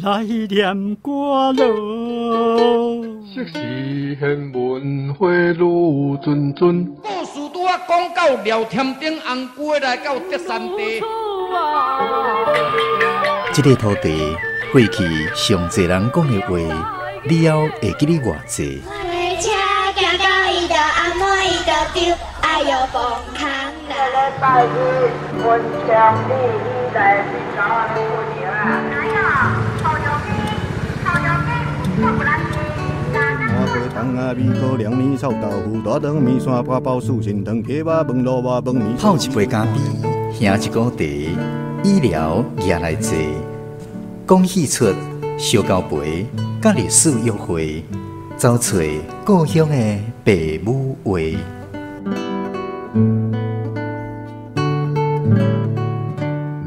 來念歌囉。昔時玄文花女谆谆。故事拄仔講到廖添丁紅龜來到德山地。這个土地過去上濟人講的話，你猶會記得偌濟？泡一杯咖啡，喝一壺茶，醫療也來坐，講戲出燒交陪，佮歷史約會，走揣故鄉的爸母話。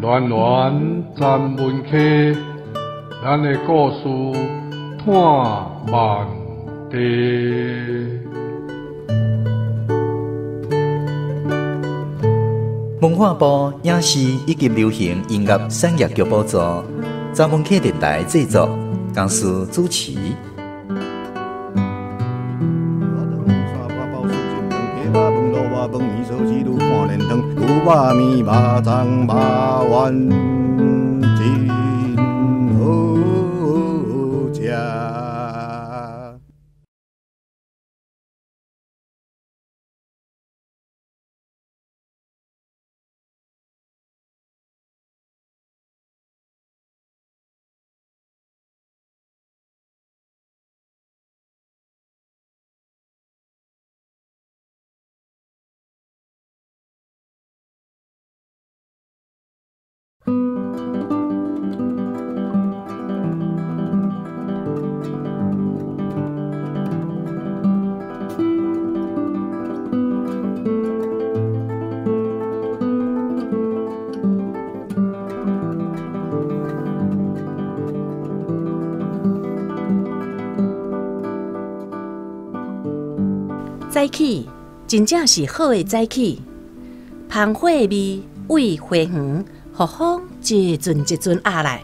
暖暖咱文溪，咱的故事伴万地。文化部影視以及流行音樂產業局補助，查文客電台製作，公司主持。早起真正是好的早起，芳花的味為花園，予風一陣一陣壓來。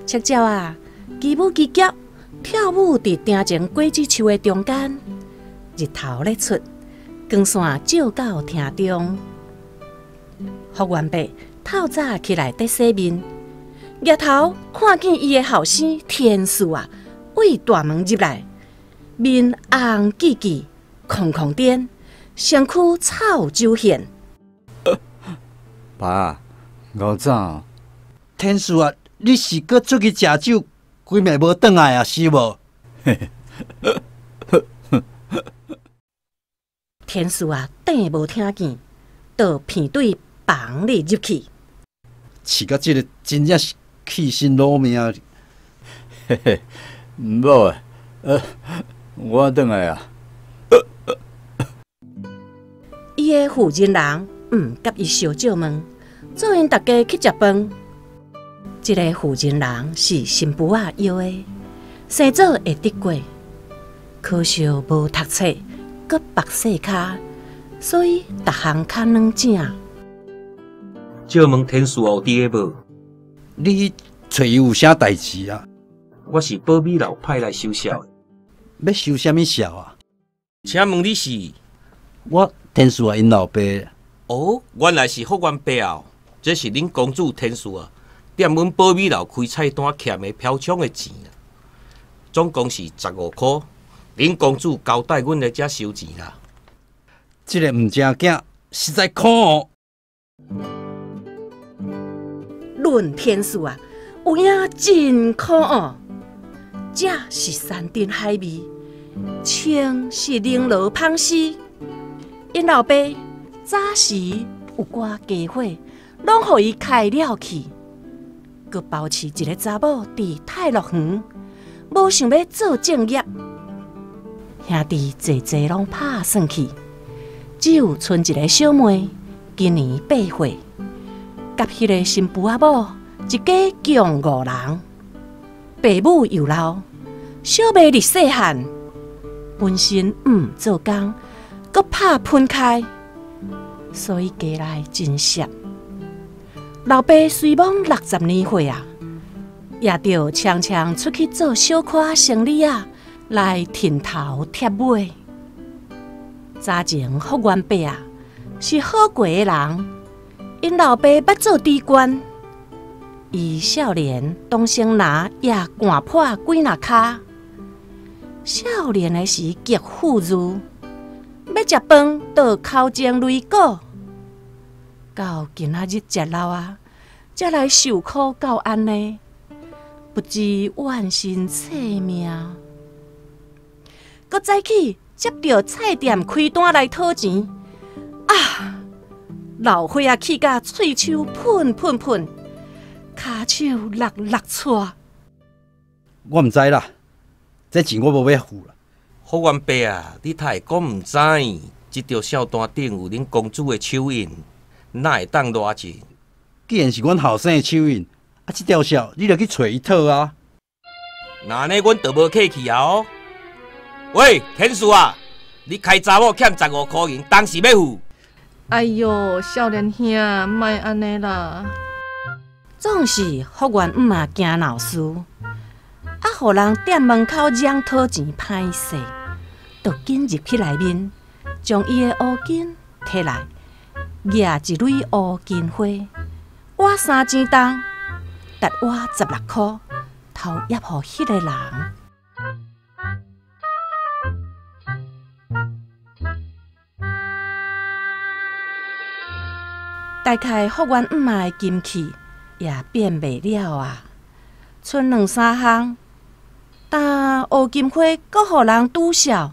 赤鳥仔，嘰舞嘰叫，跳舞佇庭前果子樹的中間。日頭咧出，光線照到廳中。福元伯透早起來佇洗面，抬頭看見伊的後生天賜啊，對大門入來，面紅記記。空空顛，身軀臭酒現。爸，熬早。天賜啊，你是閣出去食酒，規暝無轉來啊，是無？天賜啊，等無聽見，就鼻對房裡入去。飼到這个真正是氣死老命。嘿嘿，某，我轉來啊。伊的負責人毋佮伊相借問，做𪜶逐家去食飯。這个負責人是新婦仔約的，生做會得過，可惜無讀冊，閣縛細跤，所以逐項較軟正。借問天賜有佇个無？你去揣伊有啥代誌啊？我是保美樓派來收數的。欲收啥物數啊？請問你是？我天賜啊，𪜶老爸。哦，原來是福元伯哦，這是恁公子天賜啊，踮阮保美樓開菜單欠的嫖娼的錢啊，總共是15箍。恁公子交代阮來遮收錢啦。這个毋正經，實在可惡。論天賜啊，有影真可惡。這是山珍海味，穿是绫羅芳絲。𪜶老爸早時有寡家伙，攏予伊開了去，閣包飼一个查某佇泰樂園，無想欲做正業。兄弟濟濟攏拍算去，只有賰一个小妹，今年8歲，佮彼个新婦仔某一家共5人，爸母又老，小妹日細漢，本身毋做工。閣拍噴開，所以家內真澀。老爸雖罔60年歲啊，也著常常出去做小可生理仔，來停頭貼尾。早前福元伯啊，是好過的人，𪜶老爸捌做知官，伊少年當先拿也掼破幾若跤。少年的時極富裕，欲食飯就口前擂鼓。到今仔日食老啊，才來受苦到按呢，不知怨神宿命。閣早起接著菜店開單來討錢，啊！老火仔氣甲喙鬚噴噴噴，跤手落落掣。我毋知啦，這錢我無欲付啦。福元伯啊，你太會講毋知？這張數單頂有恁公主的手印，哪會當偌錢？既然是阮後生的手印，啊，這條數你著去揣伊討啊。若按呢，阮就無客氣啊！哦，喂，天樹啊，你開查某欠15箍銀，當時欲付？哎喲，少年兄，莫按呢啦。總是福元姆仔驚鬧事，啊，予人踮門口嚷討錢歹勢，就緊入去內面，將伊的烏巾提來，舉一蕊烏金花，倚3000重，達倚16箍，偷挹予彼个人。大概福元姆仔的金氣也變袂了啊！賰兩三項，但烏金花閣予人拄笑，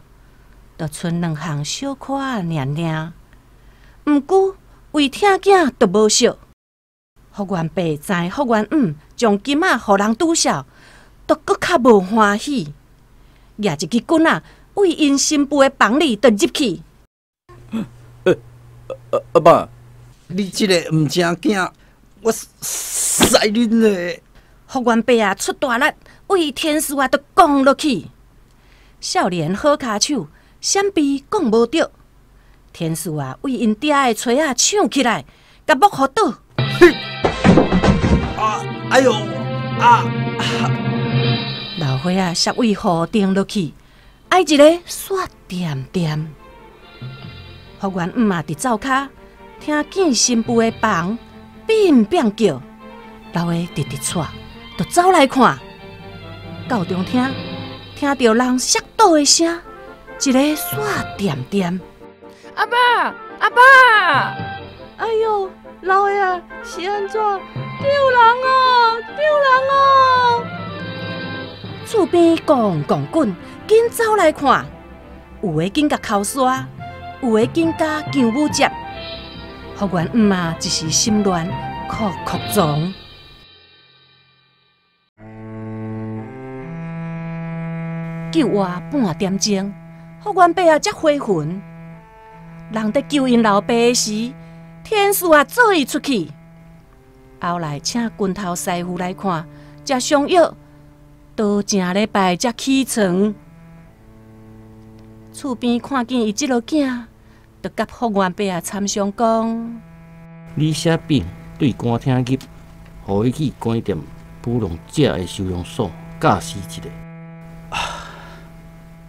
就賰兩項小可仔爾爾。毋過為疼囝就無惜。福元伯知福元姆將金仔予人拄笑，就閣較無歡喜，舉一支棍仔，為𪜶新婦的房裡就入去。阿爸。你這个毋正囝，我使恁咧！福元伯啊，出大力，為天師啊，就摃落去。少年好跤手，閃避講無著。天師啊，為𪜶爹的揣仔搶起來，共木予倒。啊！哎喲！啊！老歲仔煞為雨頂落去，挨一个雪點點。福元姆仔佇灶跤。聽見新婦的房變變叫，老的直直掣，就走來看。到中廳，聽著人摔倒的聲，一个雪點點。阿爸，阿爸！哎喲，老的啊，是按怎？救人啊！救人啊！厝邊咣咣滾，緊走來看，有的緊共哭沙，有的緊共姜母接。福元姆仔一時心亂，哭哭撞。救活半點鐘，福元伯仔才回魂。人佇救𪜶老爸的時，天師仔做伊出去。後來請拳頭師傅來看，食傷藥，到正禮拜才起床。厝邊看見伊這落囝。就佮福元伯仔參詳講：你寫禀對官廳入，予伊去關踮浮浪者的收容所教示一下。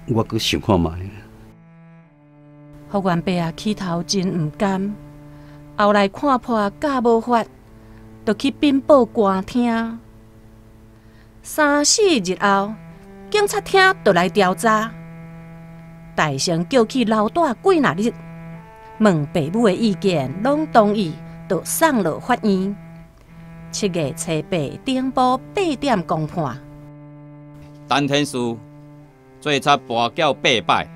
我閣想看覓。福元伯仔起頭真毋甘，後來看破教無法，就去稟報官廳。三四日後，警察廳就來調查，大聲叫去留蹛幾若日。問爸母的意見，攏同意，就送落法院。7月初八，頂晡8點公判。陳天師做賊跋筊8擺，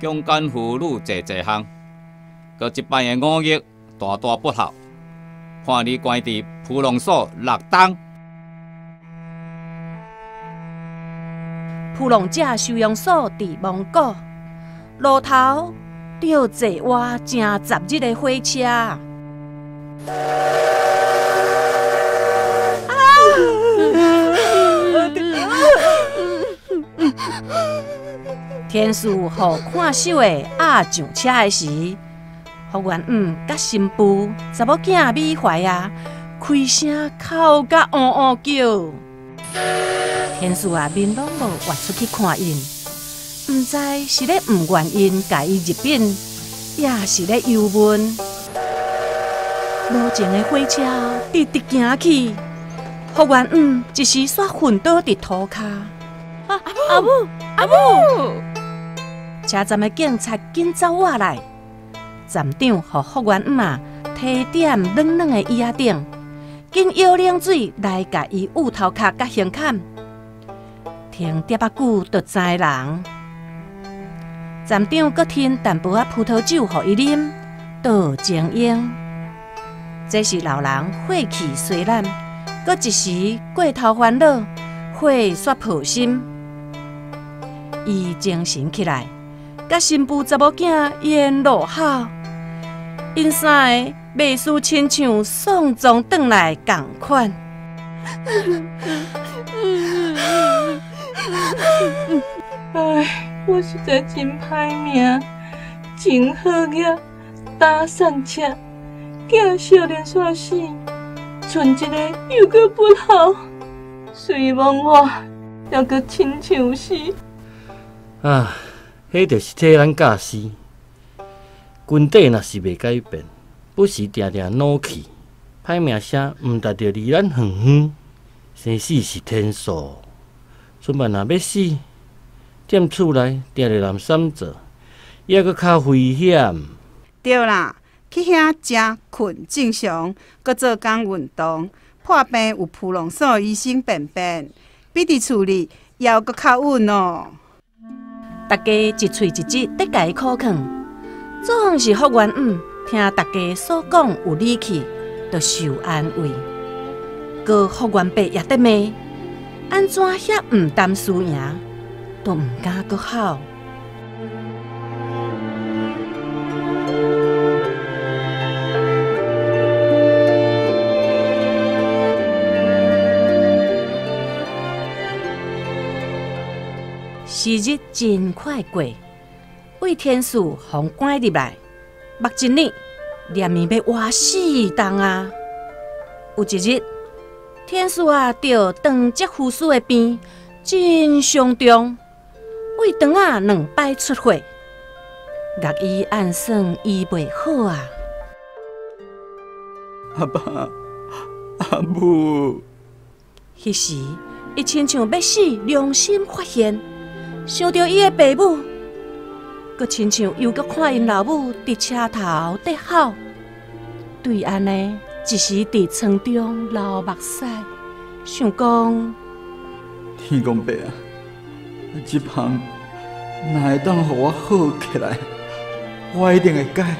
強姦婦女濟濟項，閣這擺的五逆大大不孝，判你關佇浮浪所6冬。浮浪者收容所佇蒙古路頭。著坐倚成10日的火車。啊！天師予看守的押上車的時，福元姆佮新婦查某囝美懷啊，開聲哭甲嗷嗷叫。天使啊，面攏無活出去看𪜶，毋知是咧毋願𪜶共伊入稟，抑是咧幽問。無情的火車直直行去，福元姆一時煞昏倒佇塗跤。阿母，阿母！車站的警察緊走倚來，站長予福元姆啊提點軟軟的椅仔頂，緊舀冷水來共伊捂頭殼佮胸坎。停疊仔久就知人。站長閣添淡薄仔葡萄酒予伊啉，倒精英。這是老人火氣衰懶，閣一時過頭煩惱，火煞破心。伊精神起來，佮新婦查某囝沿路哭，𪜶三个袂輸親像送終轉來仝款。唉，我實在真歹命，真好額，搭散車，囝少年煞死，賰一个又閣不孝，雖罔我，猶閣親像死。啊，彼就是替咱教師。軍底若是袂改變，不時定定怒氣，歹名聲毋值著離咱遠遠。生死是天數，春萬若欲死，踮厝內定著人搧做，猶閣較危險。對啦，去遐食睏正常，閣做工運動，破病有普隆所醫生便便，比佇厝裡猶閣較穩哦。大家一喙一舌咧共伊苦勸，總是福元姆聽大家所講有理氣，就受安慰。閣福元伯也咧罵，按怎遐毋擔輸贏，都毋敢閣吼。時日真快過，魏天賜予趕入來，目一睨，念伊欲活4冬啊！有一日，天賜啊著長舌婦師的病，真傷重，胃腸仔兩擺出血，藥醫按算醫袂好啊！阿爸，阿母，彼時伊親像欲死，良心發現。想著伊的爸母，閣親像又閣看𪜶老母佇車頭咧哭，對按呢一時佇床中流目屎，想講天公伯啊，這項若會當予我好起來，我一定會改。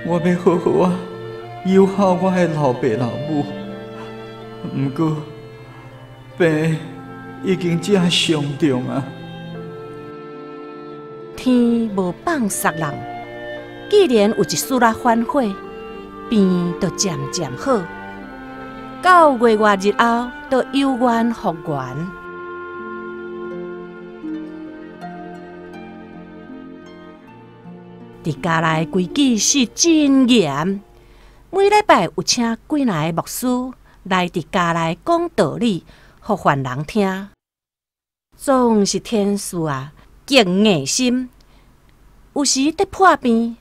我欲好好仔友好我的老爸老母。毋過病已經這傷重啊！天無放捒人，既然有一絲仔反悔，病就漸漸好。到月外日後，就有緣復原。佇家內規矩是真嚴，每禮拜有請幾若个牧師來佇家內講道理，予犯人聽。總是天賜啊，極硬心，有時得破病，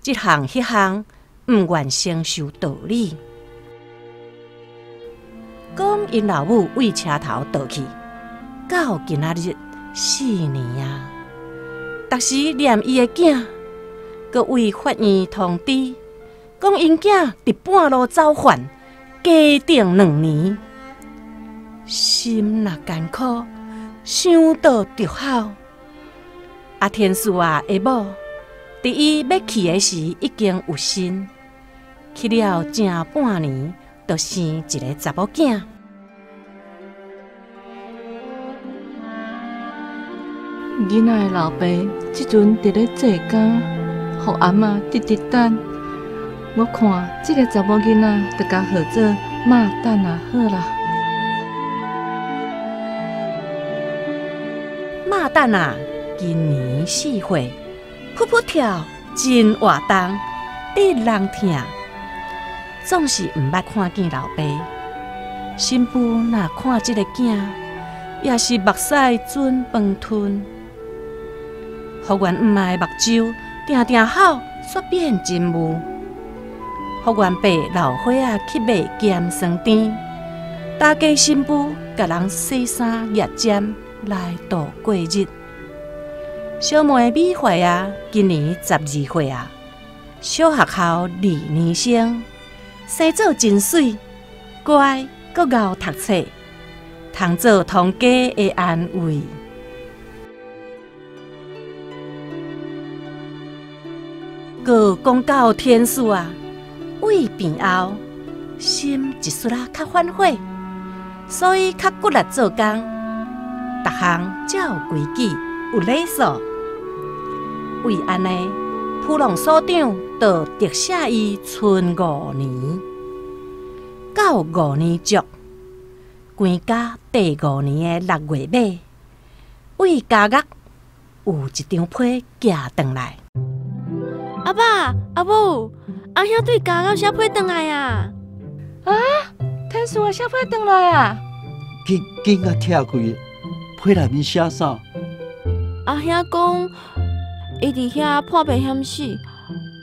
這項彼項毋願承受道理。講𪜶老母為車頭倒去，到今仔日4年啊，逐時念伊的囝，閣為法院通知，講𪜶囝佇半路走犯，加定2年。心若艱苦，想到就哭。阿天賜啊的某，佇伊欲去的時已經有身，去了正半年，就生一个查某囝。囡仔的老爸這陣佇咧做工，予阿嬤直直等。我看這个查某囡仔，就共號做馬蛋仔好啦。馬蛋仔今年4歲，噗噗跳，真活動，得人疼，總是毋捌看見老爸。新妇若看這個囝，也是目屎準飯吞。福原姆媽的目睭定定哭，煞變真霧。福原伯老歲仔去賣鹹酸甜，大家新婦共人洗衫攑針來度過日。小妹美惠啊，今年12歲啊，小學校二年生，生做真媠，乖，閣𠢕讀冊，通做唐家的安慰。閣講到天使啊，胃病後，心一絲仔較反悔，所以較骨力做工，逐項照規矩，有禮數。為按呢，普龍所長就特赦伊賰5年，到5年足，官家第5年的6月尾，為監獄有一張批寄轉來。阿爸、阿母，阿兄對監獄寫批轉來啊！啊，天使啊，寫批轉來啊！緊緊甲拆開，批內面寫啥？阿兄講，伊佇遐破病險死，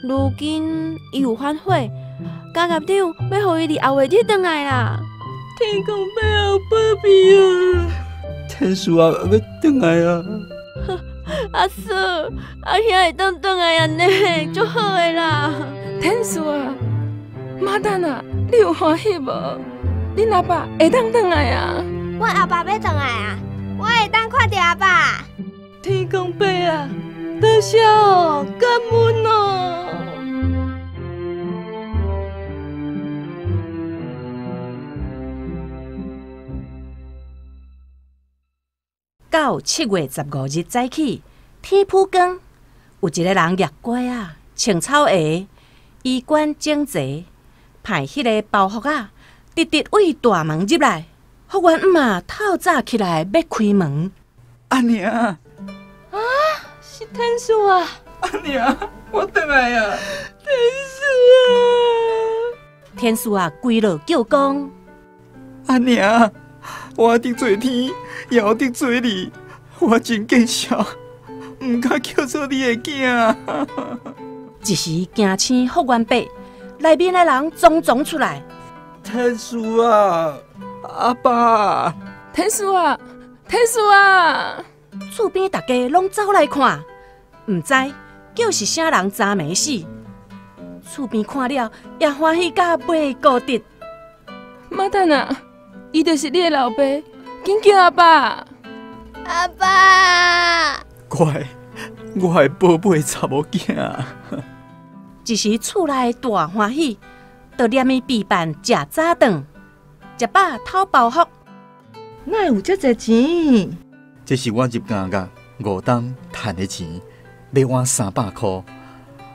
如今伊有反悔，監獄長欲予伊佇後月日轉來啦。天公伯後保庇啊！天使啊，欲轉來啊！阿嫂，阿兄會當轉來按呢，足好的啦。天使啊，媽蛋啊，你有歡喜無？恁阿爸會當轉來啊？阮阿爸欲轉來啊，我會當看著阿爸。天公伯啊，多謝哦，感恩哦。到7月15日早起，天普光，有一个人攑拐仔，穿草鞋，衣冠整齊，派彼个包袱仔，直直對大門入來。福原姆媽透早起來欲開門。阿娘，啊，是天使啊！阿娘，我轉來啊！天使啊！天使啊，規落叫講：阿娘，我得罪天，也得罪你，我真見笑，毋敢叫做你的囝。一時驚醒福原伯，內面的人慫恿出來。天使啊，阿爸！天使啊，天使啊！厝邊大家攏走來看，毋知叫是啥人昨暝死。厝邊看了也歡喜甲袂顧得。媽蛋啊，伊就是你的老爸，緊叫阿爸！阿爸！乖，我的寶貝查某囝。一時厝內大歡喜，就連伊備辦食早頓，食飽偷包袱。哪會有遮濟錢？這是我入監獄5冬趁的錢，欲換300箍。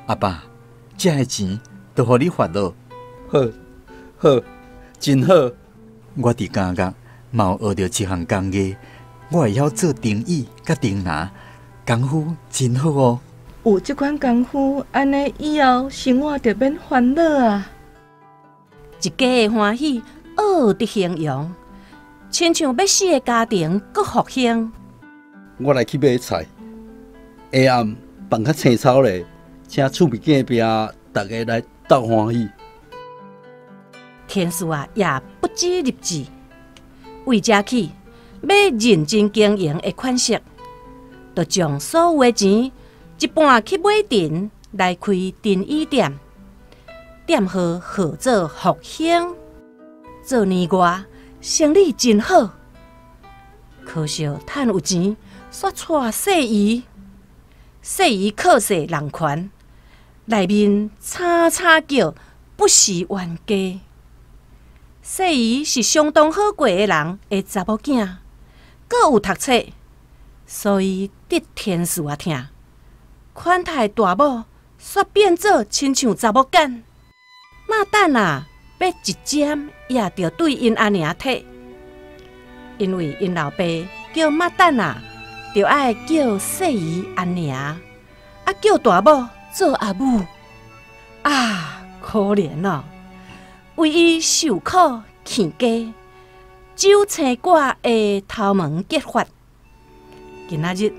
阿爸，這个錢都予你發落。好，好，真好。我佇監獄嘛有學著一項工藝，我會曉做燈椅佮燈籃，功夫真好哦。有這款功夫，按呢以後生活就免煩惱啊！一家的歡喜，惡得形容，親像欲死的家庭閣復興。我來去買菜，下暗放較青草咧，請厝邊隔壁大家來鬥歡喜。天使啊，也不止入志，為這起欲認真經營的款式，就將所有的錢一半去買田來開燈椅店，店號號做復興，做年外生意真好。可惜趁有錢，煞娶細姨，細姨靠勢人權，內面慘慘叫，不是冤家。細姨是相當好過的人的查某囝，閣有讀冊，所以得天使啊疼。款待大某，煞變做親像查某紲。馬蛋啊，欲一針也著對𪜶阿娘退，因為𪜶老爸叫馬蛋啊，著愛叫細姨阿娘，啊叫大某做阿母。啊，可憐哦，為伊受苦欠家，酒青粿的头毛结发，今仔日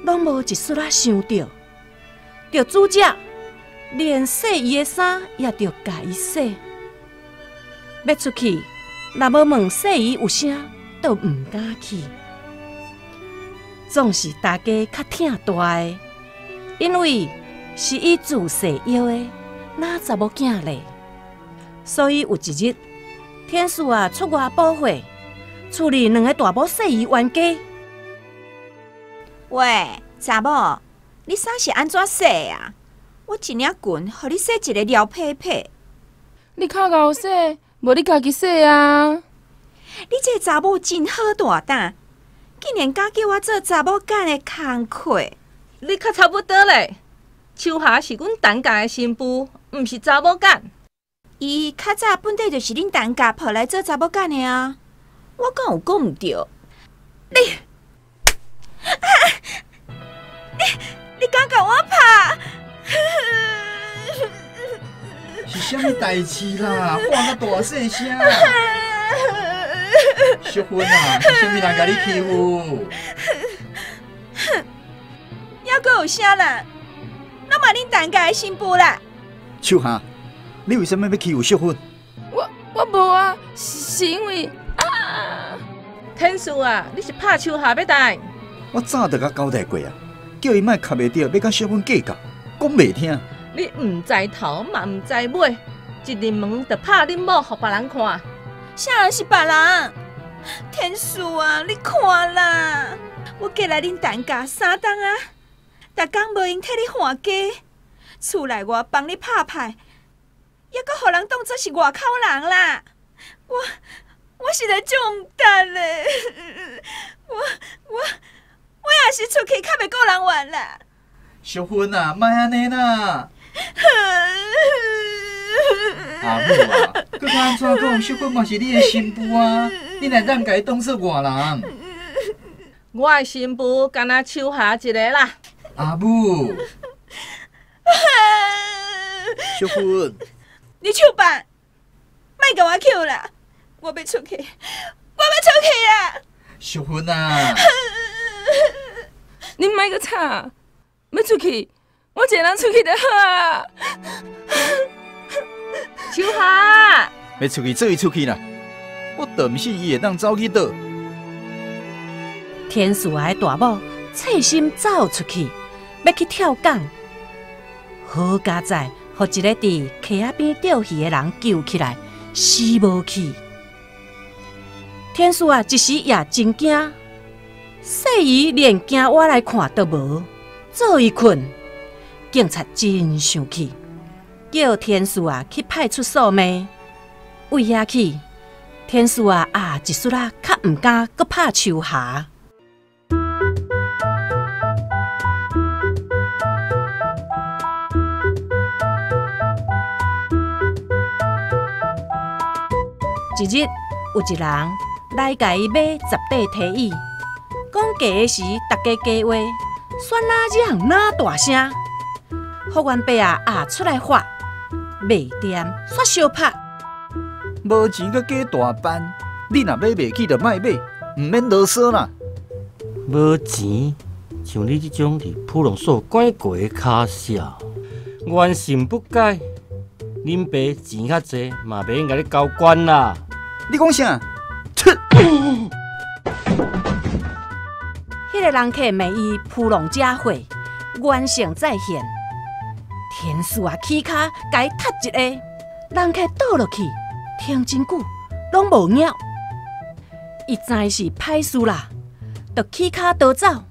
拢无一丝仔想著，著煮食，连洗伊的衫也著共伊洗。欲出去，若无问细姨有啥，都毋敢去。总是大家较疼大的，因为是伊自细约的，哪查某囝咧？所以有一日，天赐啊出外补货，厝里两个大某细姨冤家。喂，查某，你衫是按怎洗啊？我一领裙，予你洗一个撩撇撇。你较𠢕洗，无你家己洗啊！你这个查某真好大胆，竟然敢叫我做查某囝的工课。你较差不多咧。秋霞是阮陈家的新妇，毋是查某囝。伊较早本底就是恁陈家抱来做查某囝的啊！我敢有讲毋对？你，啊、你敢共我拍？是啥物代志啦？喊甲大细声！淑芬啊，是啥物人共你欺负？哼，犹阁有啥啦？拢嘛恁陈家的新妇啦！秋霞，你为啥物欲欺负淑芬？我无啊，是因为啊，天赐啊，你是拍秋霞欲代？我早就共交代过啊，叫伊莫磕袂著，欲佮淑芬计较，讲袂听。你毋知头嘛毋知尾，一入门就拍恁某，予别人看。啥人是别人？天赐啊，你看啦，我过来恁陈家3冬啊，逐工无闲替你换家，厝内外帮你拍牌，犹阁予人当作是外口人啦。我实在足毋值咧，我也是出去较袂顾人怨啦。淑芬啊，莫按呢啦。阿母啊，阁较按怎讲？淑芬嘛是你的新妇啊，你哪会当共伊当做外人？我的新妇干焦秋霞一个啦。阿母，淑芬，你手办，莫共我捡啦！我欲出去，我欲出去啦！淑芬啊，你莫阁吵，欲出去，我一个人出去就好啊。秋霞，欲出去，做伊出去啦！我倒毋信伊会当走去佗。天赐的大某细心走出去，欲去跳港，好佳哉，予一个伫溪仔边钓鱼的人救起来，死无去。天赐啊，一时也真惊，细姨连惊我来看都无，做伊睏。警察真生气，叫天赐啊去派出所骂。为遐起，天赐啊也一丝仔较毋敢阁拍秋霞。一日，有一人来共伊买10块提椅，讲价的时，逐家加话，选哪嚷哪大声。福元伯啊也出来发，卖店煞相拍。无钱阁加大班，你若买袂起就莫买，毋免啰嗦啦。无钱，像你这种伫普隆所拐过的跤少，原性不改。恁爸钱较济，嘛袂用共你交关啦。你讲啥？彼个人客骂伊扑浪者货，原性再现。天赐啊，起跤共伊踢一下，人客倒落去，停真久，拢无影。伊知是歹事啦，就起跤逃走。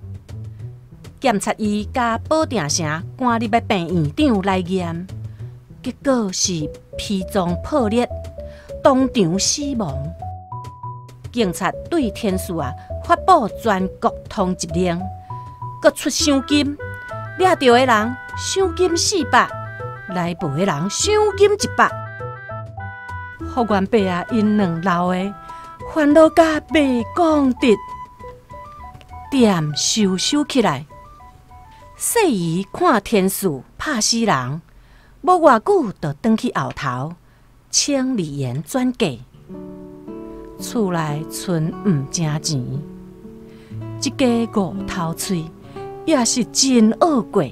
检察伊佮保定城赶入来病院长来验，结果是脾脏破裂，当场死亡。警察对天赐啊发布全国通缉令，阁出赏金，掠著的人赏金400，来报的人赏金100。福元伯啊，𪜶两老的烦恼甲袂讲得，店收收起来。细姨看天赐拍死人，无偌久就转去后头，请李岩转嫁。厝内賰毋成钱，这家五头喙也是真恶过。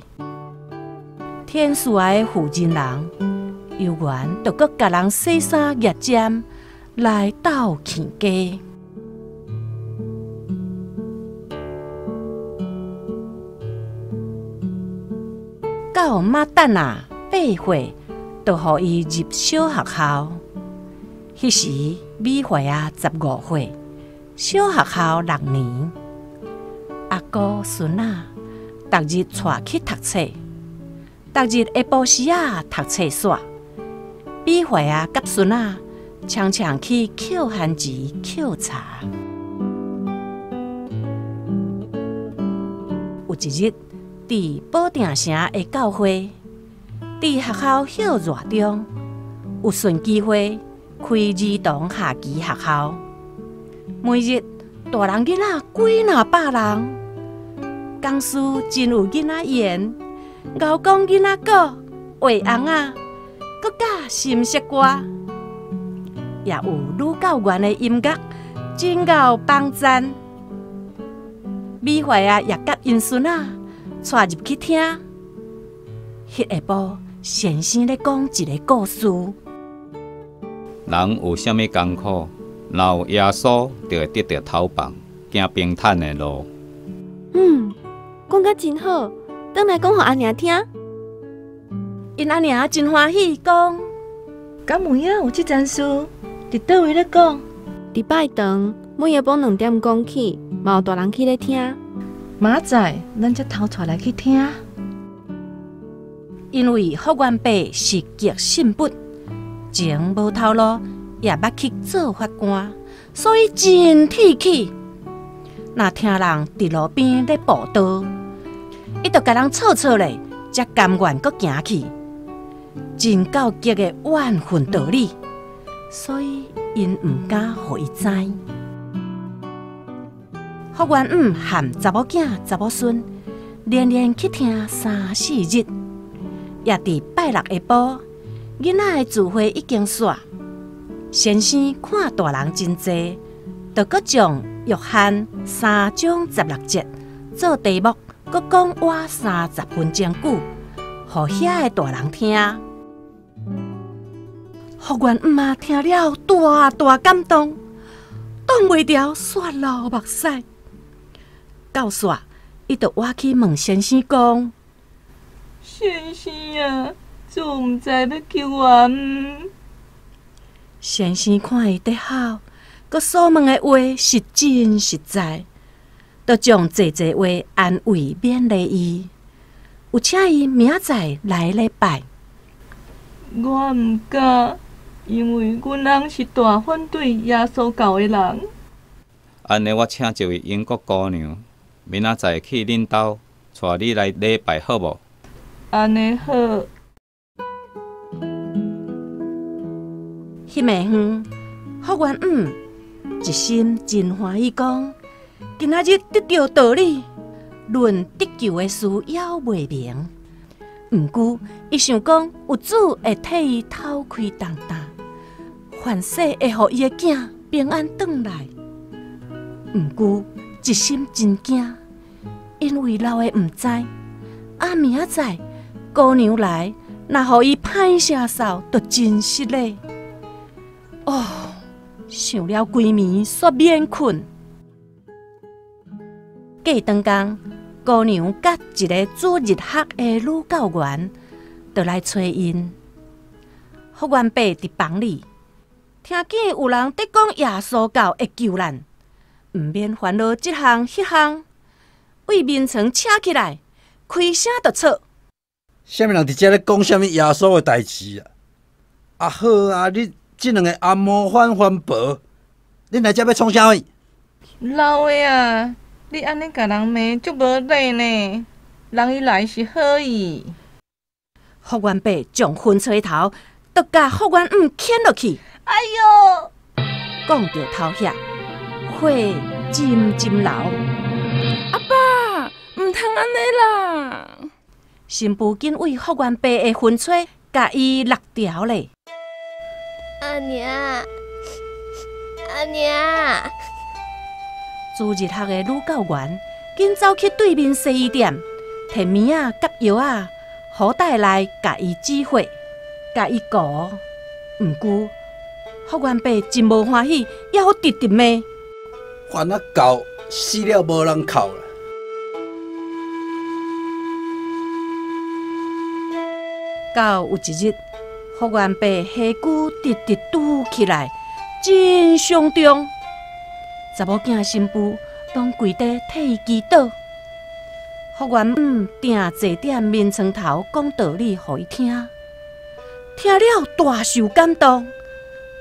天赐的负责人犹原就阁共人洗衫夹针来斗起家。到马旦啊8岁，就予伊入小学校。彼时美惠啊15岁，小学校6年。阿姑孙仔逐日带去读册，逐日下晡时啊读册煞。美惠啊佮孙仔常常去捡番薯、捡茶。有一日，伫保定城的教会，伫学校歇热中，有顺机会开儿童下棋学校。每日大人囡仔几若百人，讲师真有囡仔缘，𠢕讲囡仔故，画尪仔，阁教心色歌，也有女教员的音乐，真𠢕帮赞。美惠啊，也佮𪜶孙仔带入去听。彼下晡，先生咧讲一个故事。人有啥物艰苦，若有耶稣，就会得到头放，行平坦的路。讲甲真好，转来讲予阿娘听。𪜶阿娘真欢喜，讲：敢有影有这层事？伫佗位咧讲？伫拜堂，每下晡2点讲起，嘛有大人去咧听。明仔载，咱才偷带来去听。因为福元伯是极信佛，前无头路，也捌去做法官，所以真铁齿。若听人伫路边咧布道，伊就共人吵吵咧，才甘愿阁行去，真够激的怨恨道理，所以𪜶毋敢予伊知。福元姆和查某囝、查某孙连连去听3、4日，也伫拜六下晡，囡仔的聚会已经煞。先生看大人真济，就阁将约翰3章16节做题目，阁讲倚30分钟久，予遐个大人听。福元姆妈听了大大感动，挡袂牢，煞流目屎。到煞，伊就倚去问先生讲：先生啊，主毋知欲救我毋？先生看伊伫哭，阁所问的话是真实在，就将济济话安慰勉励伊，有请伊明仔载来礼拜。我毋敢，因为阮翁是大反对耶稣教的人。按呢，我请一位英国姑娘，明仔载去恁兜，带你来礼拜好无？按呢好。彼暝昏，福元姆一心真欢喜，讲今仔日得到道理，论得救的事犹未明。毋过，伊想讲有主会替伊透开重担，凡事会予伊的囝平安转来。毋过，一心真惊，因为老的毋知，啊明仔载姑娘来，若予伊歹声扫，就真失礼。哦，想了规暝，煞免困。过当工，姑娘佮一个主日学的女教员，就来揣𪜶。福元伯伫房里，听见有人伫讲耶稣教会救咱，毋免烦恼这项彼项，为眠床请起来，开声就吵。啥物人伫遮咧讲啥物耶稣的代志啊？啊好啊，你这两个阿毛反环婆，恁来遮欲创啥物？老的啊，你按呢共人骂，足无礼呢。人伊来是好意。福元伯将薰吹头，就共福元姆牵落去。哎哟！讲到头遐，火渐渐流。阿爸，毋通按呢啦！新妇紧为福元伯的薰吹，共伊落条咧。阿娘，阿娘。主日学的女教员紧走去对面西医店，提物仔佮药仔，好带来共伊止血，共伊顾。毋过福元伯真无欢喜，犹直直骂：烦啊狗死了无人哭啦！到有一日，福元伯下骨直直拄起来，真伤重。查某囝新妇拢跪地替伊祈祷。福元姆定坐踮眠床头讲道理予伊听，听了大受感动，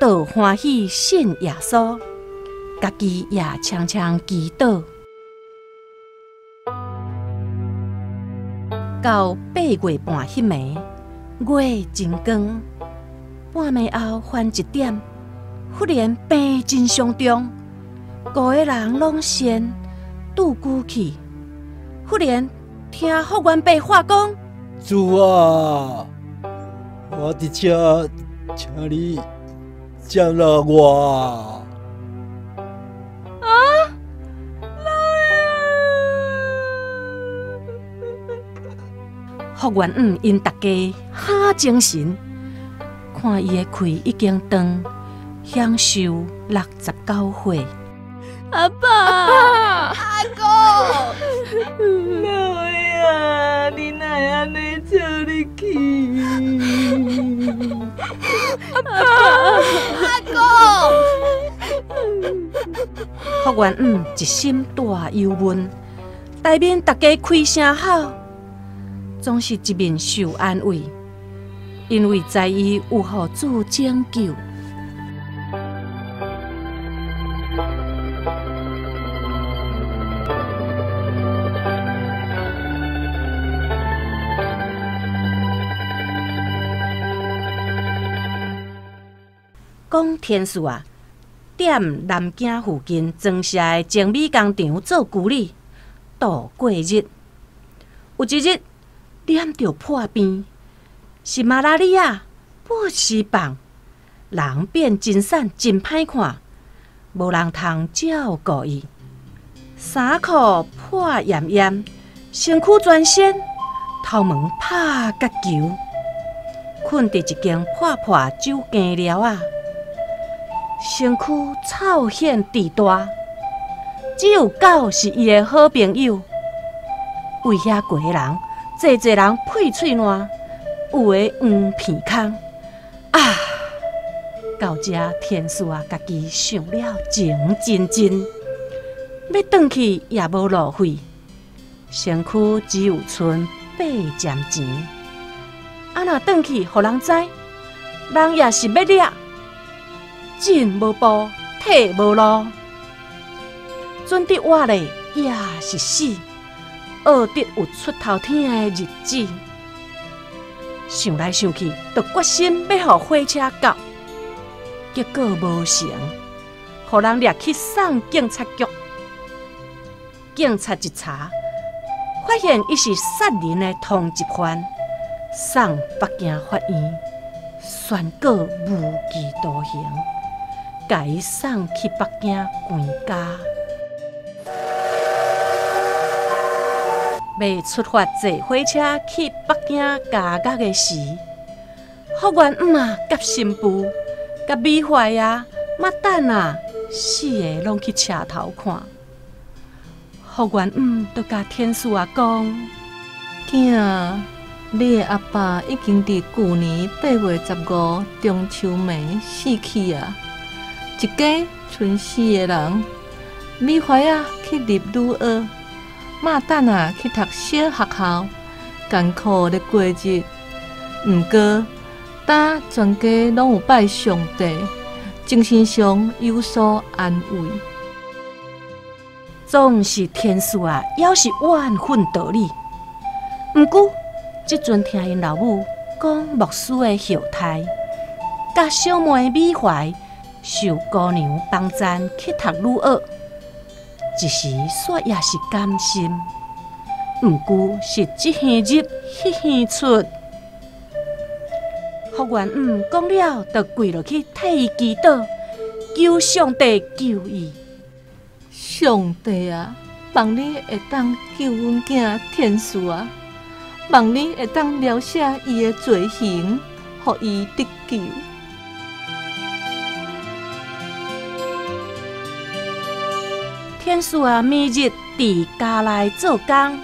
就欢喜信耶稣，家己也常常祈祷。到8月半彼暝，月真光，半暝后翻一点，忽然病真伤重。五个人拢先拄久去，忽然听福元伯话讲：主啊，我伫遮，请你接纳我。啊！老爷！福元姆𪜶大家哈精神，看伊的气已经断，享寿69岁。阿爸，阿公，老爷啊，你哪会按呢做你去？阿爸，阿公，福元姆一心大忧闷，台面大家开声吼，总是一面受安慰，因为知伊有予主拯救。讲天数啊，踮南京附近庄社的精美工厂做助理，度过日。有一日，染著破病，是马拉利亚，不时放，人变真瘦，真歹看，无人通照顾伊。衫裤破恙恙，身躯全身，头毛拍甲球，困伫一间破破酒间寮仔。身躯臭显巨大，只有狗是伊的好朋友。为遐过的人，济济人屁喙烂，有的黄鼻空。啊！到这天师啊，家己想了情真真，欲转去也无路费，身躯只有剩8针钱。啊，若转去，予人知，人也是欲掠。进无步，退无路，准得活咧也是死，学得有出头天的日子。想来想去，就决心欲予火车到，结果无成，予人掠去送警察局。警察一查，发现伊是杀人的通缉犯，送北京法院宣告无期徒刑。共伊送去北京关监，欲出发坐火车去北京监狱的时，福元姆啊，佮新妇、佮美怀啊、马蛋啊，四个拢去车头看。福元姆就共天师啊讲：囝，你的阿爸已经伫旧年8月15中秋暝死去啊！一家賰4个人，美怀仔去入女学，马蛋仔去读小学校，艰苦咧过日。毋过，今全家拢有拜上帝，精神上有所安慰。总是天师啊，犹是万分道理。毋过，这阵听𪜶老母讲牧师的后代，佮小妹美怀受姑娘帮赞去读女学，一时煞也是甘心。毋过是这耳入，彼耳出。福元姆讲了，就跪落去替伊祈祷，求上帝救伊。上帝啊，望你会当救阮囝天赐啊！望你会当了赦伊的罪行，予伊得救。天赐啊，每日伫家内做工，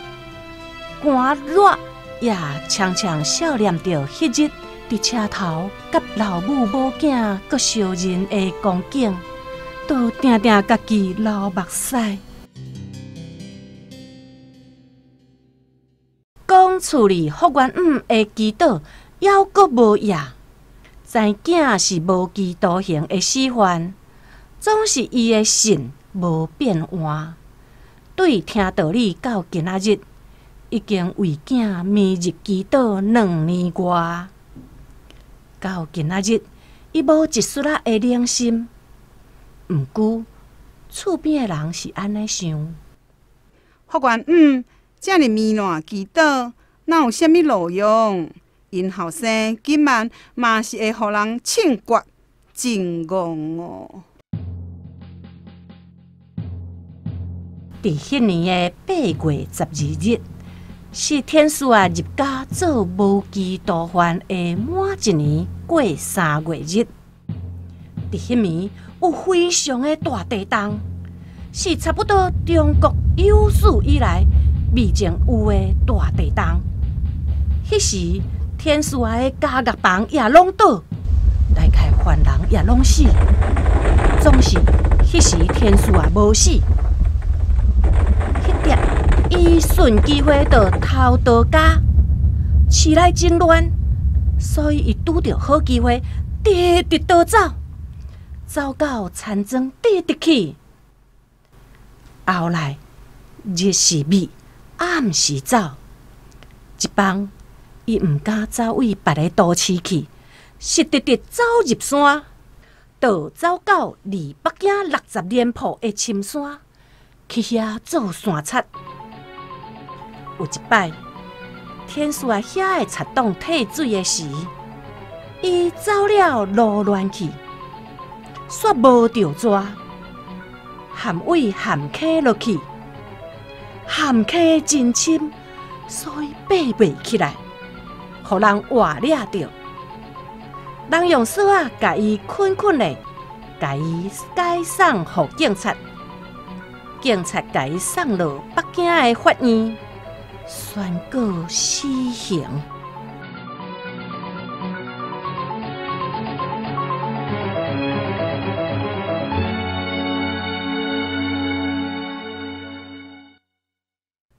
寒热也常常想念著彼日伫车头佮老母母囝阁相认的光景，都定定家己流目屎。讲厝里福元姆的祈祷犹阁无掖，知囝是无期徒刑的死犯，总是伊的信无变换。对听道理到今仔日，已经为囝每日祈祷2年外。到今仔日，伊无一丝仔的冷心。毋过，厝边的人是按呢想。福元姆遮尔糜烂祈祷，哪有啥物路用？𪜶后生今晚嘛是会予人枪决，真戆哦！伫彼年的8月12日，是天赐啊入家做无期徒犯的满1年过3月日。伫彼暝有非常的大地动，是差不多中国有史以来未曾有的大地动。彼时天赐啊的家乐房也拢倒，大概犯人也拢死，总是彼时天赐啊无死。彼日伊顺机会就偷逃家，市内真乱，所以伊拄著好机会，直直逃走，走到田庄直直去。后来日是密，暗是走，一放伊毋敢走位别个都市去，是直直走入山，就走到离北京60连步的深山，去遐做山贼。有一摆，天赐啊遐个贼党退水的时，伊走了路乱去，煞无著抓，陷位陷坑落去，陷坑真深，所以爬袂起来，予人活掠著。人用索仔共伊捆捆咧，共伊解送予警察，警察共伊送落北京的法院，宣告死刑。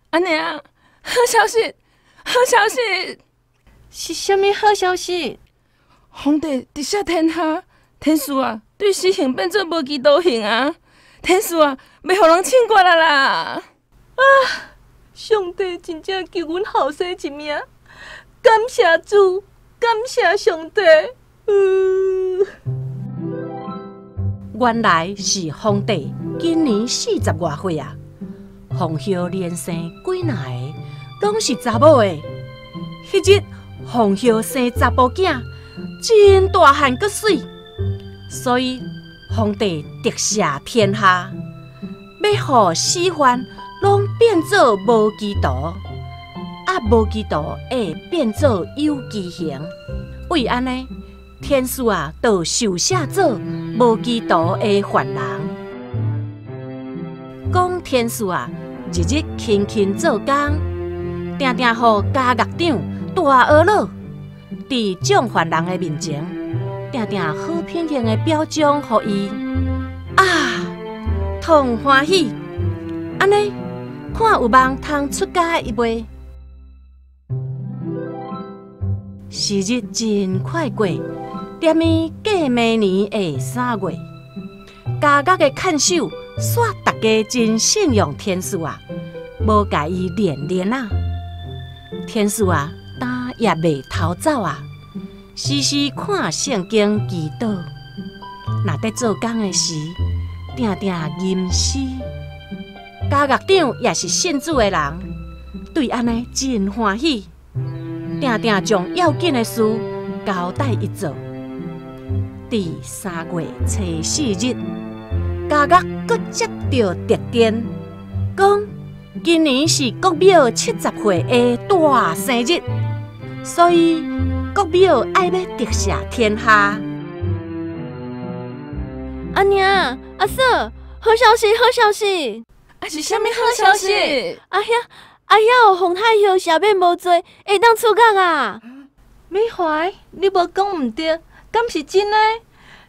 阿娘，好消息，好消息！是啥物好消息？皇帝直赦天下，天赐啊，对死刑变做无期徒刑啊！天赐啊，袂予人枪决啊啦！啊！上帝真正救阮后生一命，感谢主，感谢上帝。原来是皇帝今年40外岁啊，皇后连生几若个，拢是查某的。彼日皇后生查甫囝，真大汉阁媠，所以皇帝特赦天下，欲予死犯拢变做无期徒，啊，无期徒会变做有期刑。为按呢，天赐啊，就受赦做无期徒的犯人。讲天赐啊，日日勤勤做工，定定予家乐长大学老，伫众犯人的面前，定定好品行的表彰予伊，啊，痛欢喜！按呢，看有望通出家伊袂？时日真快过，踮伊过明年的3月，家乐的看守煞大家真信仰天赐啊，无共伊连连啊。天赐啊，当也袂偷走啊，时时看圣经祈祷。若伫做工的时，定定吟诗。家乐长也是信主的人，对按呢真欢喜，定定将要紧的事交代伊做。佇3月初4日，家乐阁接著特电，讲今年是国庙70岁的大生日，所以国庙爱欲特赦天下。阿娘、阿嫂，好消息，好消息！啊是啥物好消息？阿兄、阿兄，洪太后赦免无罪，会当出狱啊！美怀，你无讲毋对，敢是真的？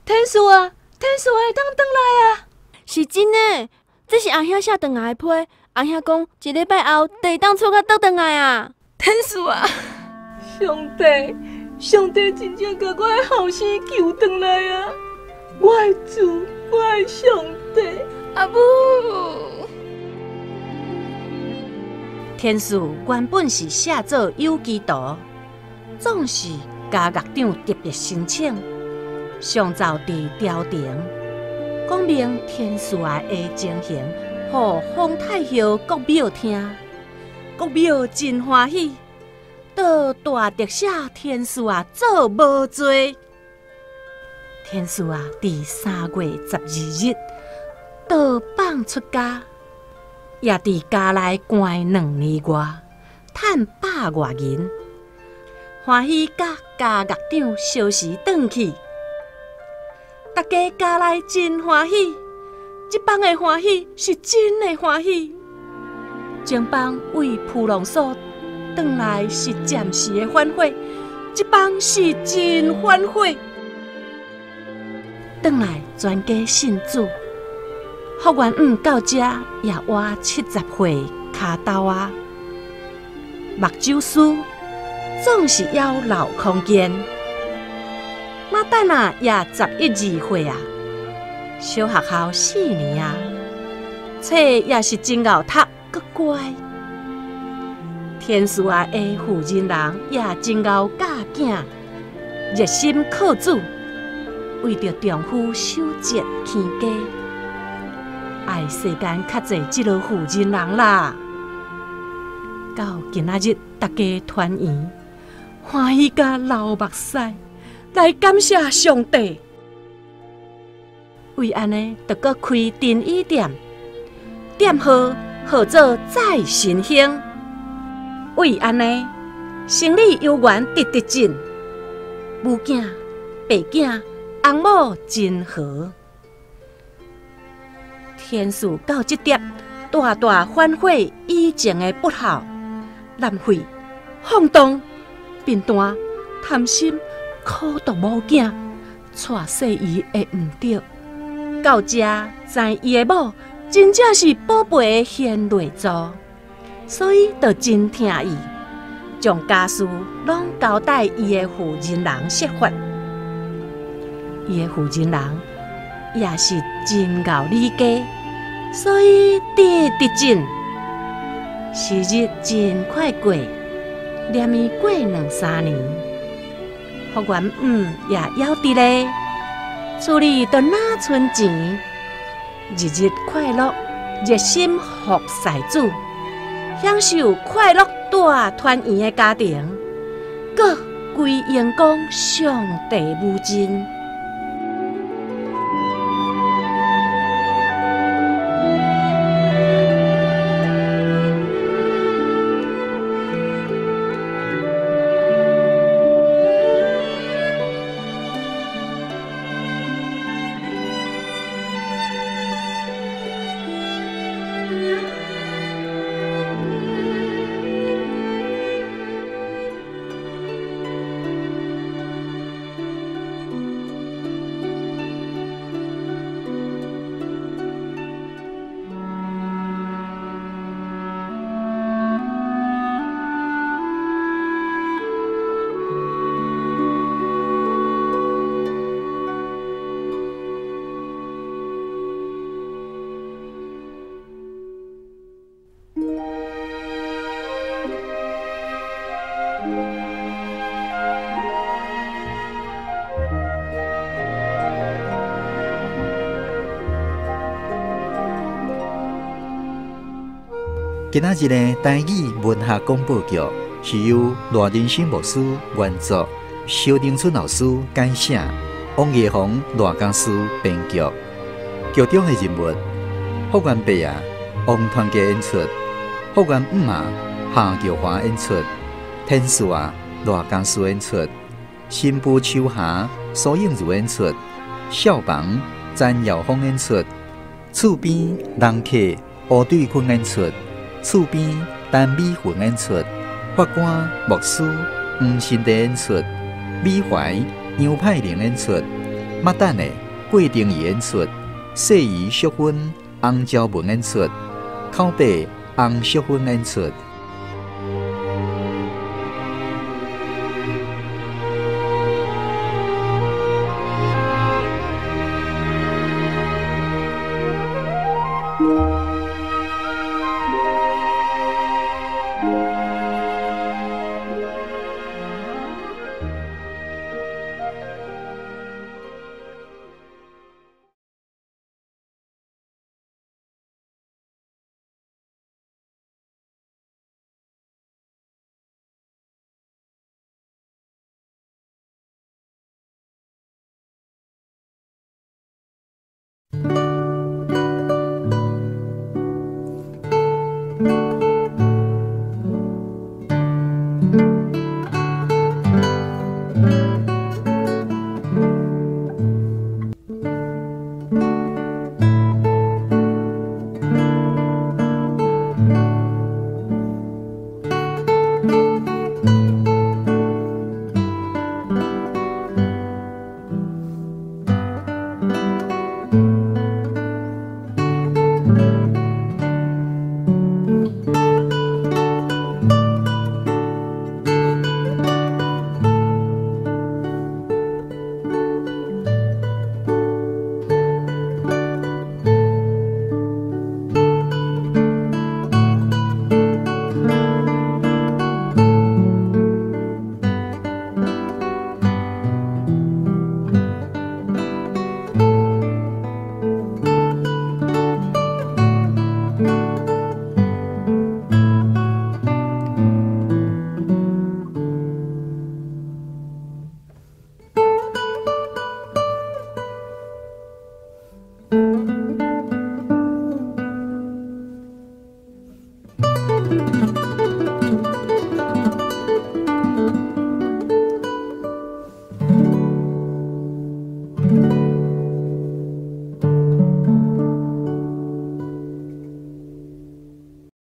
天赐啊，天赐会当转来啊！是真的，这是阿兄写转来的批。阿兄讲，一礼拜后就会当出狱倒转来啊！天赐啊，上帝，上帝真正共我的后生救转来啊！我的主，我的上帝，阿母。天赐原本是写做有基图，总是家乐长特别申请，上奏伫朝廷，讲明天赐啊的情形，予皇太后国庙听，国庙真欢喜，就大特赦天赐啊做无罪。天赐啊，伫3月12日倒放出家，也伫家内关2年外，趁100外银，欢喜佮家乐长相时转去。大家家内真欢喜，这放的欢喜是真的欢喜。前放为普隆所转来是暂时的反悔，这放是真反悔。转来全家信主，福元五到这也活70岁跤头啊，目睭师总是犹老空间。马丹娜也11、12岁啊，小学校4年啊，册也是真𠢕读，阁乖。天赐啊的妇人人也真𠢕教囝，热心靠主。为著丈夫守节持家，爱世间较济这落妇人人啦。到今仔日，大家团圆，欢喜甲流目屎，来感谢上帝。为按呢，就阁开珍衣店，店号号做再新兴。为按呢，生理有缘直直进，母囝、爸囝。翁某真和，天赐到这点，大大反悔以前的不孝、浪费、放荡、贫惰、贪心、苦毒某囝，带细伊会毋对。到这知伊的某真正是宝贝的贤内助，所以就真疼伊，将家事拢交代伊的妇人人设法。伊的妇人人也是真𠢕理家，所以直直进。时日真快过，连伊过2、3年，福元五也枵伫咧，厝里都哪剩钱，日日快乐，热心服侍主，享受快乐大团圆的家庭，阁归荣光上帝无尽。今仔日的台语文学广播剧是由赖仁生牧师原作，萧玲春老师改写，王艺宏、賴家思編劇。劇中的人物：福原伯啊，王傳杰演出；福原姆啊，夏玉華演出；天賜啊，賴家思演出；新婦秋霞，蘇映如演出；少房詹耀峰演出；厝邊人客吳對坤演出；厝邊陳美雲演出；法官牧師黃新地演出；美懷楊派玲演出；馬蛋的郭定儀演出；細姨淑芬洪昭文演出；口伯洪淑芬演出。